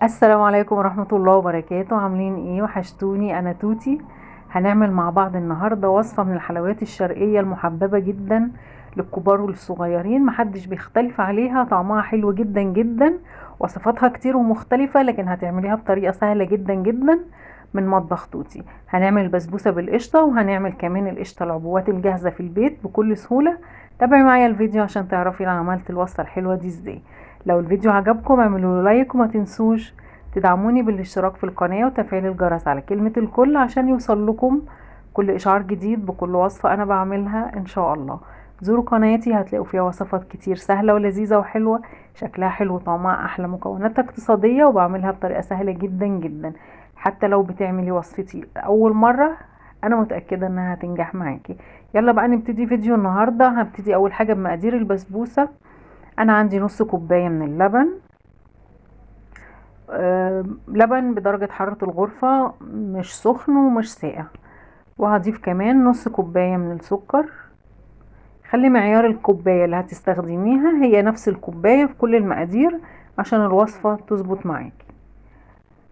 السلام عليكم ورحمة الله وبركاته. عاملين ايه؟ وحشتوني. انا توتي. هنعمل مع بعض النهاردة وصفة من الحلويات الشرقية المحببة جدا للكبار والصغيرين، محدش بيختلف عليها، طعمها حلو جدا جدا، وصفاتها كتير ومختلفة، لكن هتعمليها بطريقة سهلة جدا جدا من مطبخ توتي. هنعمل البسبوسة بالقشطة، وهنعمل كمان القشطة العبوات الجاهزة في البيت بكل سهولة. تابعي معايا الفيديو عشان تعرفي انا عملت الوصفة الحلوة دي ازاي. لو الفيديو عجبكم اعملوا له like، وما تنسوش تدعموني بالاشتراك في القناة وتفعيل الجرس على كلمة الكل عشان يوصل لكم كل اشعار جديد بكل وصفة انا بعملها ان شاء الله. زوروا قناتي، هتلاقوا فيها وصفات كتير سهلة ولذيذة وحلوة، شكلها حلو وطعمها احلى، مكوناتها اقتصادية، وبعملها بطريقة سهلة جدا جدا. حتى لو بتعملي وصفتي اول مرة انا متأكدة انها هتنجح معاكي. يلا بقى نبتدي فيديو النهاردة. هبتدي اول حاجة بمقادير البسبوسة. انا عندي نص كوباية من اللبن، لبن بدرجة حرارة الغرفة، مش سخن ومش ساقع، وهضيف كمان نص كوباية من السكر. خلي معيار الكوباية اللي هتستخدميها هي نفس الكوباية في كل المقادير عشان الوصفة تظبط معاكي.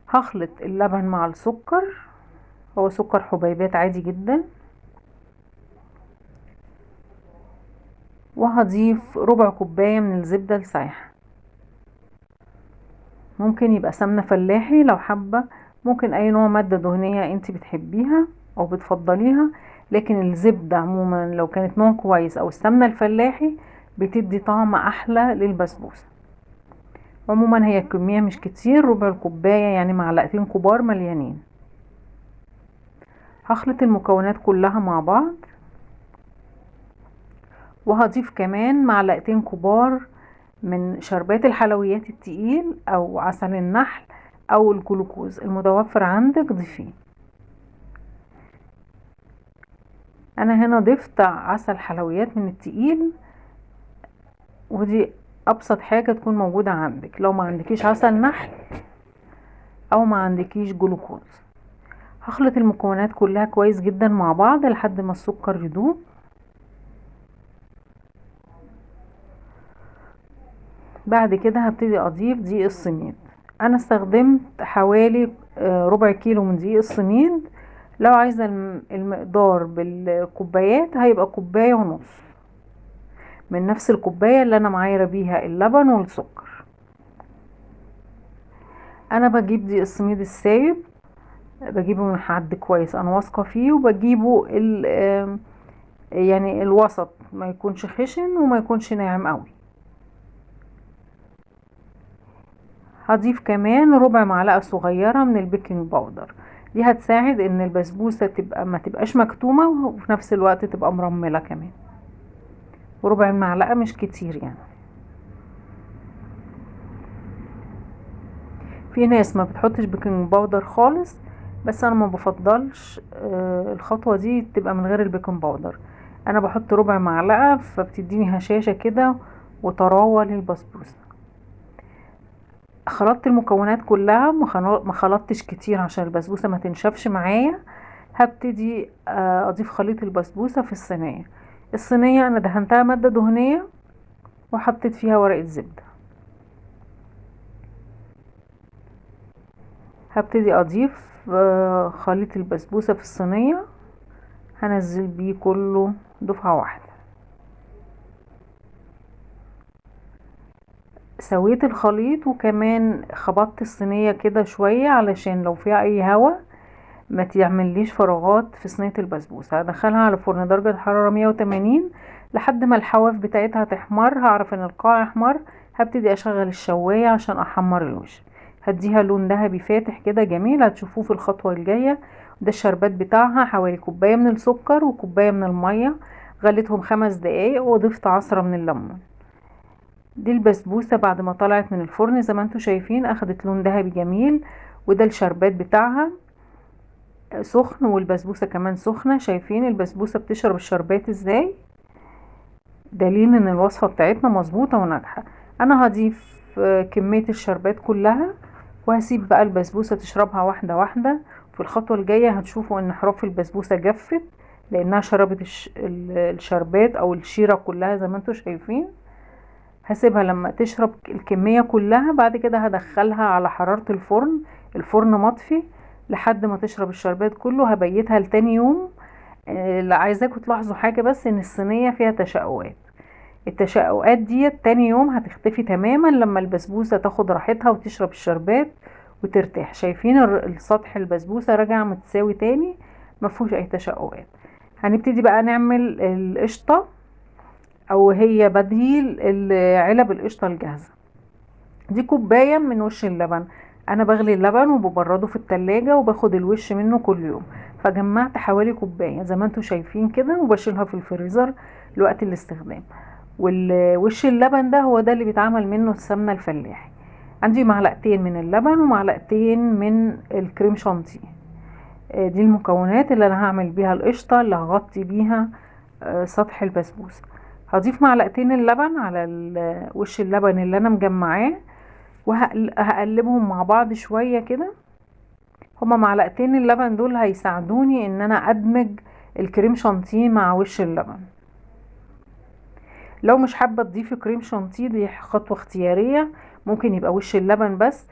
هخلط اللبن مع السكر، هو سكر حبيبات عادي جدا، وهضيف ربع كوباية من الزبدة السايحة. ممكن يبقى سمنة فلاحي لو حابة، ممكن اي نوع مادة دهنية انت بتحبيها او بتفضليها، لكن الزبدة عموما لو كانت نوع كويس او السمنة الفلاحي بتدي طعم احلى للبسبوسة. عموما هي الكمية مش كتير، ربع الكوباية يعني معلقتين كبار مليانين. هخلط المكونات كلها مع بعض، وهضيف كمان معلقتين كبار من شربات الحلويات التقيل او عسل النحل او الجلوكوز المتوفر عندك ضيفيه. انا هنا ضفت عسل حلويات من التقيل، ودي ابسط حاجة تكون موجودة عندك لو ما عندكيش عسل نحل او ما عندكيش جلوكوز. هخلط المكونات كلها كويس جدا مع بعض لحد ما السكر يدوب. بعد كده هبتدي اضيف دقيق السميد. انا استخدمت حوالي ربع كيلو من دقيق السميد. لو عايزة المقدار بالكوبايات هيبقى كوباية ونص من نفس الكوباية اللي انا معايرة بيها اللبن والسكر. انا بجيب دقيق السميد السايب، بجيبه من حد كويس انا واثقة فيه، وبجيبه يعني الوسط، ما يكونش خشن وما يكونش ناعم قوي. هضيف كمان ربع معلقة صغيرة من ال baking powder، دي هتساعد ان البسبوسة تبقى ما تبقاش مكتومة وفي نفس الوقت تبقى مرملة كمان. وربع المعلقة مش كتير يعني. في ناس ما بتحطش baking powder خالص، بس انا ما بفضلش الخطوة دي تبقى من غير ال baking powder. انا بحط ربع معلقة فبتديني هشاشة كده وطراوة للبسبوسة. خلطت المكونات كلها، ما خلطتش كتير عشان البسبوسة ما تنشفش معايا. هبتدي اضيف خليط البسبوسة في الصينية. الصينية انا دهنتها مادة دهنية وحطيت فيها ورقة زبدة. هبتدي اضيف خليط البسبوسة في الصينية، هنزل بيه كله دفعة واحدة. سويت الخليط وكمان خبطت الصينية كده شوية علشان لو فيها اي هوا ما تعمليش فراغات في صينية البسبوسة. هدخلها على فرن درجة حرارة 180 لحد ما الحواف بتاعتها تحمر. هعرف ان القاع احمر، هبتدي اشغل الشواية عشان احمر الوش. هديها لون ذهبي فاتح كده جميل، هتشوفوه في الخطوة الجاية. ده الشربات بتاعها حوالي كوباية من السكر وكوباية من المية، غليتهم 5 دقايق وضفت عصرة من الليمون. دي البسبوسة بعد ما طلعت من الفرن زي ما انتم شايفين اخدت لون ذهبي جميل، وده الشربات بتاعها سخن والبسبوسة كمان سخنة. شايفين البسبوسة بتشرب الشربات ازاي؟ دليل ان الوصفة بتاعتنا مظبوطة وناجحة. انا هضيف كمية الشربات كلها وهسيب بقى البسبوسة تشربها واحدة واحدة. في الخطوة الجاية هتشوفوا ان حروف البسبوسة جفت لانها شربت الشربات او الشيرة كلها زي ما انتم شايفين. هسيبها لما تشرب الكمية كلها، بعد كده هدخلها على حرارة الفرن، الفرن مطفي، لحد ما تشرب الشربات كله. هبيتها لتاني يوم. اللي عايزاكم تلاحظوا حاجة بس، ان الصينية فيها تشققات، التشققات دي تاني يوم هتختفي تماما لما البسبوسة تاخد راحتها وتشرب الشربات وترتاح. شايفين السطح البسبوسة رجع متساوي تاني، مفيهوش اي تشققات. هنبتدي بقى نعمل القشطة، او هي بديل علب القشطة الجاهزة. دي كوباية من وش اللبن، انا بغلي اللبن وببرده في التلاجة وباخد الوش منه كل يوم، فجمعت حوالي كوباية زي ما انتم شايفين كده، وبشيلها في الفريزر لوقت الاستخدام. والوش اللبن ده هو ده اللي بيتعمل منه السمنة الفلاحي. عندي معلقتين من اللبن ومعلقتين من الكريم شانتيه، دي المكونات اللي انا هعمل بيها القشطة اللي هغطي بيها سطح البسبوسة. هضيف معلقتين اللبن على وش اللبن اللي انا مجمعاه، وهقلبهم مع بعض شوية كده. هما معلقتين اللبن دول هيساعدوني ان انا ادمج الكريم شانتيه مع وش اللبن. لو مش حابة تضيفي كريم شانتيه دي خطوة اختيارية، ممكن يبقى وش اللبن بس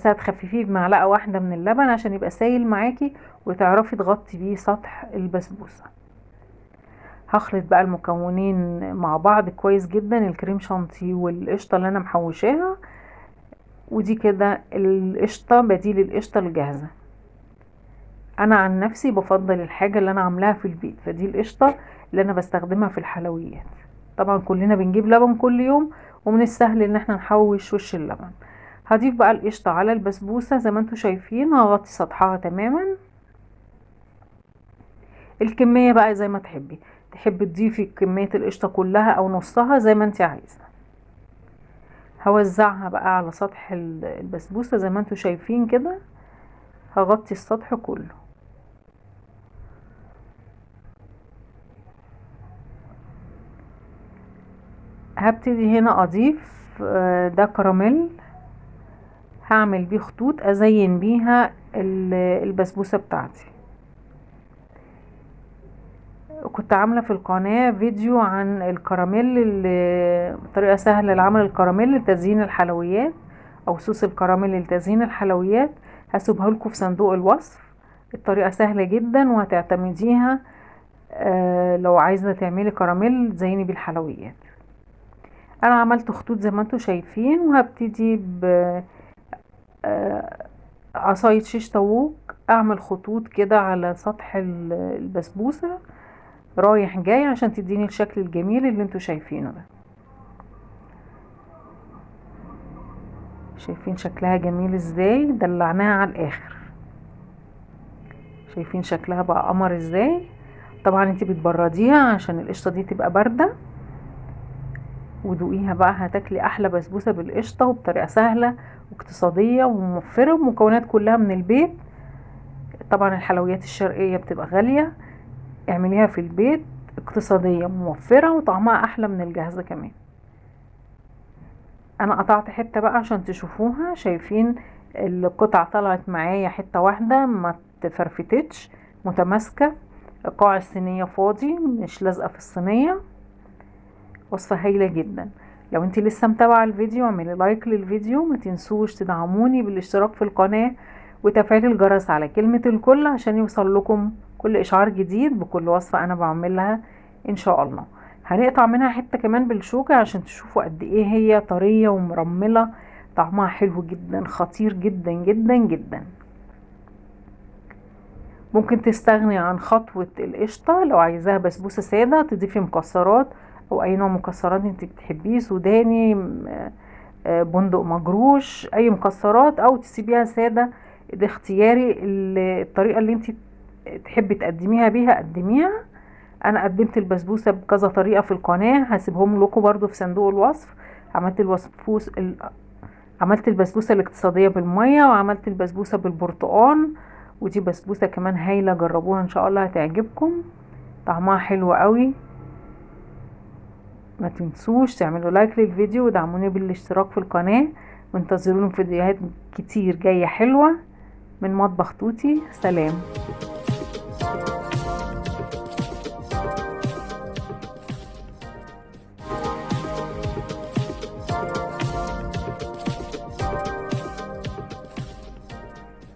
هتخففيه بمعلقة واحدة من اللبن عشان يبقى سايل معاكي وتعرفي تغطي بيه سطح البسبوسة. هخلط بقى المكونين مع بعض كويس جدا، الكريم شانتيه والقشطة اللي انا محوشاها، ودي كده القشطة بديل القشطة الجاهزة. انا عن نفسي بفضل الحاجة اللي انا عاملاها في البيت، فدي القشطة اللي انا بستخدمها في الحلويات. طبعا كلنا بنجيب لبن كل يوم، ومن السهل ان احنا نحوش وش اللبن. هضيف بقى القشطة على البسبوسة زي ما انتم شايفين، هغطي سطحها تماما. الكمية بقى زي ما تحبي، تحبي تضيفي كمية القشطة كلها او نصها زي ما انت عايزة. هوزعها بقى على سطح البسبوسة زي ما انتم شايفين كده، هغطي السطح كله. هبتدي هنا اضيف ده كراميل، هعمل بيه خطوط ازين بيها البسبوسة بتاعتي. كنت عاملة في القناة فيديو عن الكراميل، بطريقة سهلة لعمل الكراميل لتزيين الحلويات، او صوص الكراميل لتزيين الحلويات، هسيبها لكم في صندوق الوصف. الطريقة سهلة جدا وهتعتمديها لو عايزة تعملي كراميل تزيني بيه الحلويات. انا عملت خطوط زي ما انتم شايفين، وهبتدي ب عصاية شيش طاووق اعمل خطوط كده على سطح البسبوسة رايح جاي عشان تديني الشكل الجميل اللي انتوا شايفينه ده. شايفين شكلها جميل ازاي؟ دلعناها على الاخر. شايفين شكلها بقى قمر ازاي؟ طبعا انت بتبرديها عشان القشطة دي تبقى باردة، ودوقيها بقى هتاكلي احلى بسبوسة بالقشطة، وبطريقة سهلة واقتصادية وموفرة، ومكونات كلها من البيت. طبعا الحلويات الشرقية بتبقى غالية، اعمليها في البيت، اقتصادية موفرة وطعمها احلى من الجاهزة كمان. انا قطعت حتة بقى عشان تشوفوها، شايفين القطعة طلعت معايا حتة واحدة ما تفرفتتش، متماسكة، قاع الصينية فاضي مش لازقة في الصينية. وصفة هايلة جدا. لو انت لسه متابعة الفيديو اعملي لايك للفيديو، ما تنسوش تدعموني بالاشتراك في القناة وتفعيل الجرس على كلمة الكل عشان يوصل لكم كل اشعار جديد بكل وصفة انا بعملها ان شاء الله. هنقطع منها حتة كمان بالشوكة عشان تشوفوا قد ايه هي طرية ومرملة، طعمها حلو جدا، خطير جدا جدا جدا. ممكن تستغني عن خطوة القشطة لو عايزاها بسبوسة سادة، تضيفي مكسرات او اي نوع مكسرات انت بتحبيه، سوداني، بندق مجروش، اي مكسرات، او تسيبيها سادة، ده اختياري. الطريقة اللي انت تحبي تقدميها بيها قدميها. انا قدمت البسبوسة بكذا طريقة في القناة، هسيبهم لكم برضو في صندوق الوصف. عملت البسبوسة الاقتصادية بالمية، وعملت البسبوسة بالبرتقال، ودي بسبوسة كمان هايلة، جربوها ان شاء الله هتعجبكم، طعمها حلو قوي. ما تنسوش تعملوا لايك للفيديو ودعموني بالاشتراك في القناة، وانتظروني في فيديوهات كتير جاية حلوة من مطبخ توتي. سلام.